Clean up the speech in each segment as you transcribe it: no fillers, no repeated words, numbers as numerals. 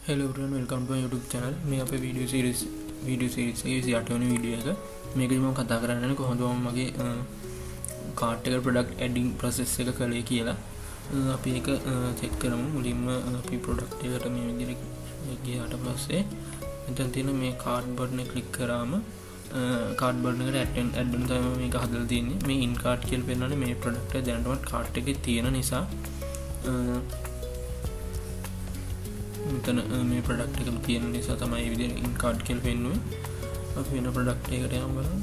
Hello everyone, welcome to my YouTube channel. මේ අපේ video series එකේ 28 වෙනි වීඩියෝ එක. මේකදී මම කතා කරන්න යන්නේ කොහොමද මම මගේ කාට් එකට ප්‍රොඩක්ට් ඇඩින් ප්‍රොසෙස් එක කළේ කියලා. අපි ඒක චෙක් කරමු. මුලින්ම අපි ප්‍රොඩක්ට් එකට මේ විදිහට ගියාට පස්සේ මෙතන තියෙන මේ කාට් බටන් එක ක්ලික් කරාම කාට් බටන් එකට ඇඩ් වෙන තමයි මේක හදලා තියෙන්නේ. මේ ඉන් කාට් කියලා පෙන්නන්නේ මේ ප්‍රොඩක්ට් එක දැනටමත් කාට් එකේ තියෙන නිසා. මෙතන මේ ප්‍රොඩක්ට් එකම තියෙන නිසා තමයි මේ විදිහට ඉන් කාට් කියලා පෙන්නුවේ. අපි වෙන ප්‍රොඩක්ට් එකකට යමු බලන්න.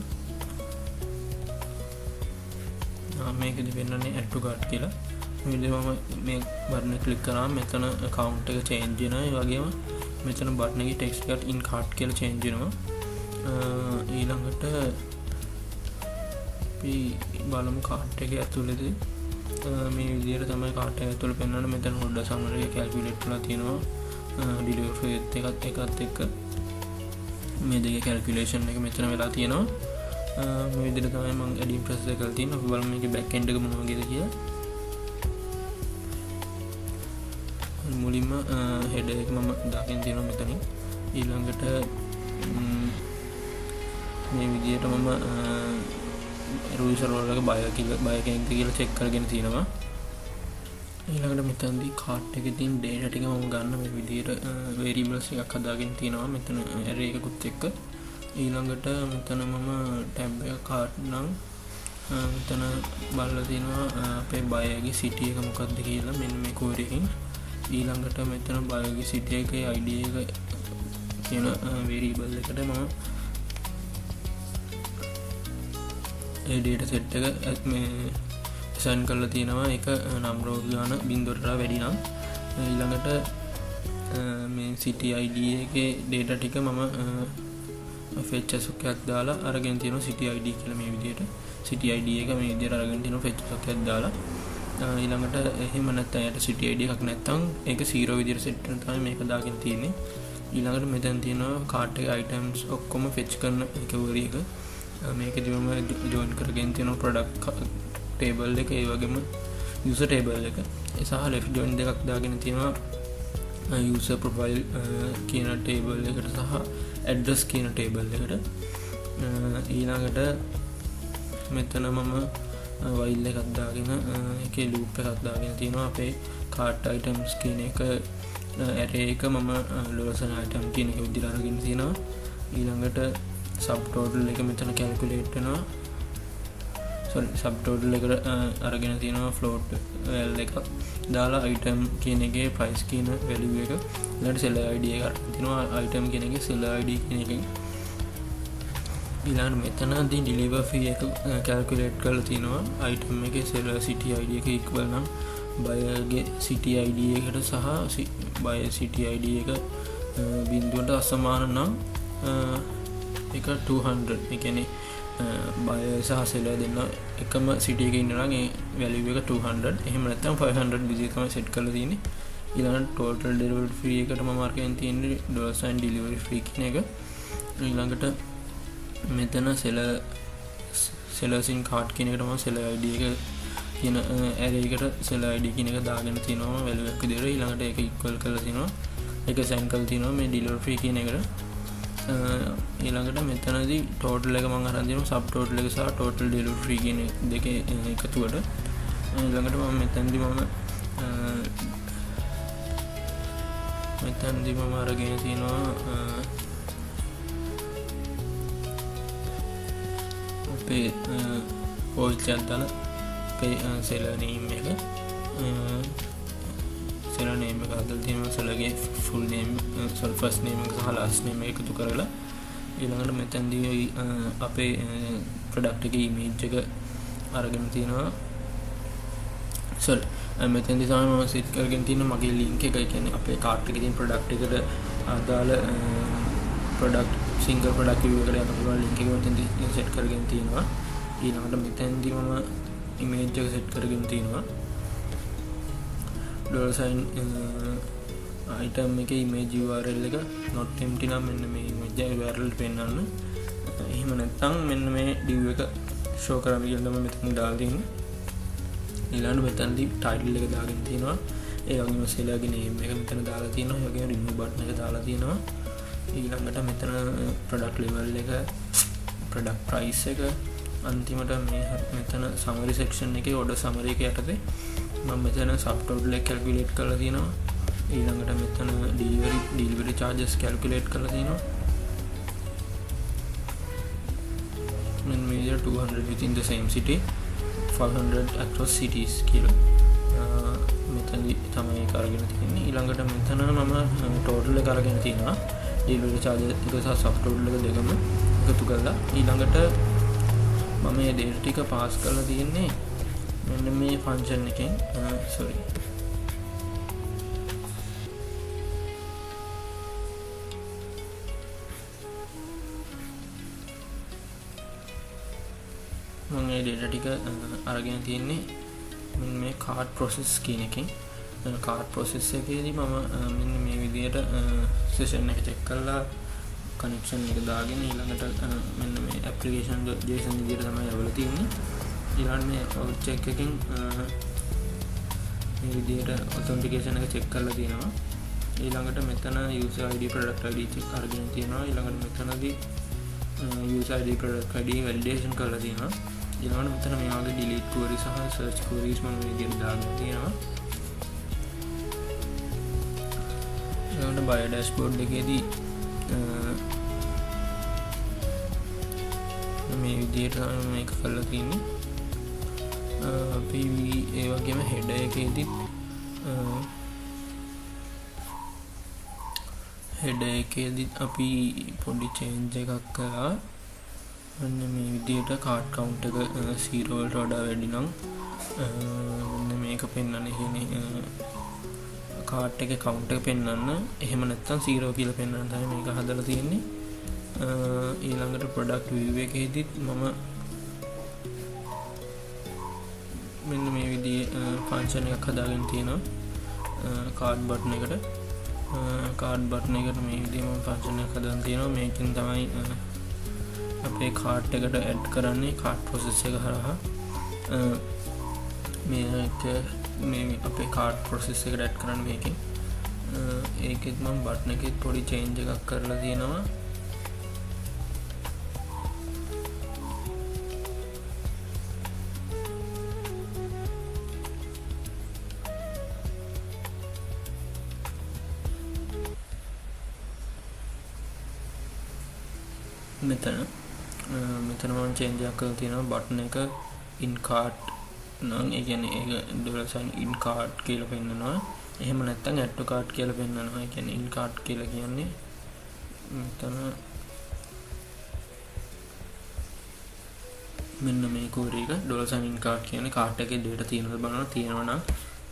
මේකෙදි පෙන්වන්නේ ඇඩ් ටු කාට් කියලා. මේ විදිහට මම මේ බටන් එක ක්ලික් කරාම මෙතන කවුන්ට් එක චේන්ජ් වෙනවා. ඒ වගේම මෙතන බටන් එකේ ටෙක්ස්ට් එකට ඉන් කාට් කියලා චේන්ජ් වෙනවා. ඊළඟට අපි බලමු කාට් එකේ ඇතුළේදී. මේ විදිහට තමයි කාට් එක ඇතුළේ පෙන්වන්නේ. මෙතන ඔඩර් සමරි එක කැල්කියුලේට් කරලා තියෙනවා. ඩිලිවරි ෆී එකත් එක්ක මේ දෙකේ කැල්කියුලේෂන් එක මෙතන වෙලා තියෙනවා. මේ විදිහට තමයි මම ඇඩින් ප්‍රොසෙස් එක කරලා තියෙන්නේ. අපි බලමු මේකේ බෑක් එන්ඩ් එක මොන වගේද කියලා. මුලින්ම හෙඩර් එක මම දාගෙන තියෙනවා මෙතනින්. ඊළඟට මේ විදිහට මම යූසර් රෝල් එක බයර් කියලා, බයර් කෙනෙක්ද කියලා චෙක් කරගෙන තියෙනවා. ඊළඟට මෙතනදී කාට් එකේ තියෙන ඩේටා ටික මම ගන්න මේ විදිහට වේරියබල්ස් එකක් හදාගෙන තියෙනවා මෙතන ඇරේ එකකුත් එක්ක. ඊළඟට මෙතන මම ටැබ් එක කාට් නම් මෙතන බලලා තියෙනවා අපේ බයර්ගේ සිටි එක මොකක්ද කියලා මෙන්න මේ ක්වෙරි එකෙන්. ඊළඟට මෙතන බයර්ගේ සිටි එකේ ID එක කියන වේරියබල් එකට මම ඒ ඩේටා සෙට් එක මේ ඇසයින් කරලා තියෙනවා. ඒක නම් රෝ ගාන බිංදුවට වඩා වැඩි නම්. ඊළඟට මේ සිටි ID එකේ ඩේටා ටික මම ෆෙච් ඇසොක් එකක් දාලා අරගෙන තියෙනවා සිටි ID කියලා මේ විදිහට. සිටි ID එක මේ විදිහට අරගෙන තියෙනවා ෆෙච් ඇසොක් එකක් දාලා. ඊළඟට එහෙම නැත්නම් එයාට සිටි ID එකක් නැත්නම් ඒක 0 විදිහට සෙට් වෙන තමයි මේක දාගෙන තියෙන්නේ. ඊළඟට මෙතන තියෙනවා කාට් එකේ අයිටම්ස් ඔක්කොම ෆෙච් කරන එක ක්වෙරි එක. මේකෙදි මම ජොයින් කරගෙන තියෙනවා ප්‍රොඩක්ට් ටේබල් එක, ඒ වගේම යූසර් ටේබල් එක. ඒ සහ ලෙෆ්ට් ජොයින් දෙකක් දාගෙන තියෙනවා යූසර් ප්‍රොෆයිල් කියන ටේබල් එකට සහ ඇඩ්‍රස් කියන ටේබල් එකට. ඊළඟට මෙතන මම වයිල් එකක් දාගෙන ඒකේ ලූප් එකක් දාගෙන තියෙනවා අපේ කාට් අයිටම්ස් කියන එක ඇරේ එක මම ඩොලර් අයිටම් කියන එක විදිහට අරගෙන තියෙනවා. ඊළඟට සබ් ටෝටල් එක මෙතන කැල්කියුලේට් වෙනවා. සෝරි, සබ් ටෝටල් එකට අරගෙන තියෙනවා ෆ්ලෝට් වැල් එකක් දාලා අයිටම් කියන එකේ ප්‍රයිස් කියන වැලියු එක. ඊළඟට සෙලර් ID එක අරගෙන තියෙනවා අයිටම් කියන එකේ සෙලර් ID කියන එකෙන්. ඊළඟට මෙතනදී ඩිලිවර් ෆී එක කැල්කියුලේට් කරලා තිනවා අයිටම් එකේ සෙලර් සිටි ID එක ඉක්වල් නම් බයර්ගේ සිටි ID එකට සහ බයර් සිටි ID එක බිංදුවට අසමාන නම් එක 200. ඒ කියන්නේ බයර් සහ සෙලර් දෙන්න එකම සිටි එකේ ඉන්න නම් ඒ වැලියු එක 200. එහෙම නැත්නම් 500 විදිහට තමයි සෙට් කරලා තියෙන්නේ. ඊළඟට ටෝටල් ඩෙලිවරි ෆී එකට මම අරගෙන තියෙන්නේ ඩොලර් සයින් ඩෙලිවරි ෆී කියන එක. ඊළඟට මෙතන සෙලර්ස් ඉන් කාට් කියන එකට මම සෙලර් ID එක කියන ඇරේ එකට සෙලර් ID කියන එක දාගෙන තිනවා වැලියු එකක් විදිහට. ඊළඟට ඒක ඉක්වල් කරලා තිනවා. ඒක සෙන්ඩ් කරලා තිනවා මේ ඩෙලිවරි ෆී කියන එකට. ඊළඟට මෙතනදී ටෝටල් එක මම අරන් තිනවා සබ් ටෝටල් එක සහ ටෝටල් ඩෙලිවරි ෆී කියන දෙකේ එකතුවට. ඊළඟට මම මෙතනදී මම අරගෙන තිනවා අපේ පෝස්ට් එකක් දාලා අපේ සෙලර් නේම් එක, සෙලර් නේම් එක හදලා තියෙනවා සෙලර්ගේ full name, sorry, first name එක සහ ලාස්ට් නේම් එක එකතු කරලා. ඊළඟට මෙතනදී අපේ ප්‍රොඩක්ට් එකේ ඉමේජ් එක අරගෙන තියෙනවා. සෝරි, මෙතනදී තමයි මම සෙට් කරගෙන තියෙන මගේ ලින්ක් එක. ඒ කියන්නේ අපේ කාට් එකේ තියෙන ප්‍රොඩක්ට් එකට අදාළ ප්‍රොඩක්ට් සිංගල් ප්‍රොඩක්ට් රිවිව් එකට යන්න පුළුවන් ලින්ක් එක මෙතනදී සෙට් කරගෙන තියෙනවා. ඊළඟට මෙතනදී මම ඉමේජ් එක සෙට් කරගෙන තියෙනවා. ඩොලර් සයින් අයිටම් එකේ ඉමේජ් URL එක not empty නම් මෙන්න මේ ඉමේජ් URL පෙන්වන්න. එහෙම නැත්නම් මෙන්න මේ div එක ෂෝ කරන්න කියලා තමයි මෙතන දාලා තියෙන්නේ. ඊළඟට මෙතනදී ටයිටල් එක දාගෙන තියෙනවා. ඒ වගේම සෙලර්ගේ නේම් එක මෙතන දාලා තියෙනවා. ඒ වගේම රිමූව් බටන් එක දාලා තියෙනවා. ඊළඟට මෙතන ප්‍රොඩක්ට් ලෙවල් එක, ප්‍රොඩක්ට් ප්‍රයිස් එක, අන්තිමට මේ මෙතන සමරි සෙක්ෂන් එකේ ඔඩර් සමරි එක යටතේ මම මෙතන සබ් ටෝටල් එක කැල්කියුලේට් කරලා තියෙනවා. ඊළඟට මෙතන ඩෙලිවරි චාර්ජස් කැල්කියුලේට් කරලා තියෙනවා. මෙන්න මේ විදිහට 200 within the same city, 500 across cities කියලා මෙතනදි තමයි ඒක අරගෙන තියෙන්නේ. ඊළඟට මෙතන මම ටෝටල් එක අරගෙන තියෙනවා. ඩෙලිවරි චාර්ජ් එක සහ සබ් ටෝටල් එක දෙකම එකතු කරලා. ඊළඟට මම මේ ඩේටා ටික පාස් කරලා තියෙන්නේ මෙන්න මේ ෆන්ක්ෂන් එකෙන්. සෝරි, මම මේ ඩේටා ටික අරගෙන තියෙන්නේ මෙන්න මේ කාඩ් ප්‍රොසෙස් කියන එකෙන්. කාඩ් ප්‍රොසෙස් එකේදී මම මෙන්න මේ විදියට සෙෂන් එක චෙක් කරලා කනෙක්ෂන් එක දාගෙන ඊළඟට මෙන්න මේ ඇප්ලිකේෂන් JSON විදියට තමයි ලැබලා තියෙන්නේ. ඊළඟට මේ auth check එකෙන් මේ විදියට ඔතෙන්ටිකේෂන් එක චෙක් කරලා තියෙනවා. ඊළඟට මෙතන user ID product ID check අරගෙන තියෙනවා. ඊළඟට මෙතනදී user ID product ID validation කරලා තියෙනවා. ඊළඟට මෙතන මේ වගේ delete query සහ search queries මම මේ විදියට දාගෙන තියෙනවා. ඊළඟට buyer dashboard එකේදී මේ විදියට තමයි මේක කරලා තියෙන්නේ. අපි ඒ වගේම header එකේදීත් header එකේදීත් අපි පොඩි change එකක් කරා. මෙන්න මේ විදියට card count එක 0 වලට වඩා වැඩි නම් මෙන්න මේක පෙන්වන්න. ඒ කියන්නේ කාඩ් එකේ කවුන්ට් එක පෙන්වන්න. එහෙම නැත්නම් 0 කියලා පෙන්වන්න තමයි මේක හදලා තියෙන්නේ. ඊළඟට ප්‍රොඩක්ට් view එකේදීත් මම මෙන්න මේ විදිහේ ෆන්ක්ෂන් එකක් හදාගෙන තියෙනවා. කාඩ් බටන් එකට, කාඩ් බටන් එකට මේ විදිහේ මම ෆන්ක්ෂන් එකක් හදාගෙන තියෙනවා. මේකෙන් තමයි අපේ කාඩ් එකට ඇඩ් කරන්නේ කාඩ් ප්‍රොසෙස් එක හරහා. මේක මේ අපේ කාඩ් ප්‍රොසෙස් එකට ඇඩ් කරන්නේ මේකෙන්. ඒකෙත් මම බටන් එකෙත් පොඩි චේන්ජ් එකක් කරලා තියෙනවා. මෙතන මෙතන මම චේන්ජ් එකක් කරලා තියෙනවා. බටන් එක in cart නම්, ඒ කියන්නේ ඒක ඩොලර් සයින් in cart කියලා පෙන්නනවා. එහෙම නැත්නම් add to cart කියලා පෙන්නනවා. ඒ කියන්නේ in cart කියලා කියන්නේ මෙතන මෙන්න මේ query එක ඩොලර් සයින් in cart කියන්නේ cart එකේ data තියෙනවද බලනවා. තියෙනවා නම්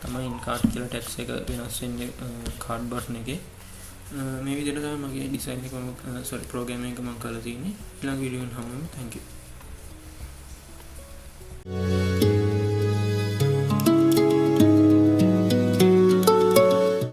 තමයි in cart කියලා ටෙක්ස්ට් එක වෙනස් වෙන්නේ cart button එකේ. මේ විදිහට තමයි මගේ ඩිසයින් එක මම, සෝරි, ප්‍රෝග්‍රෑම් එක මම කරලා තියෙන්නේ. ඊළඟ වීඩියෝ එකෙන් හමු වෙමු. Thank you.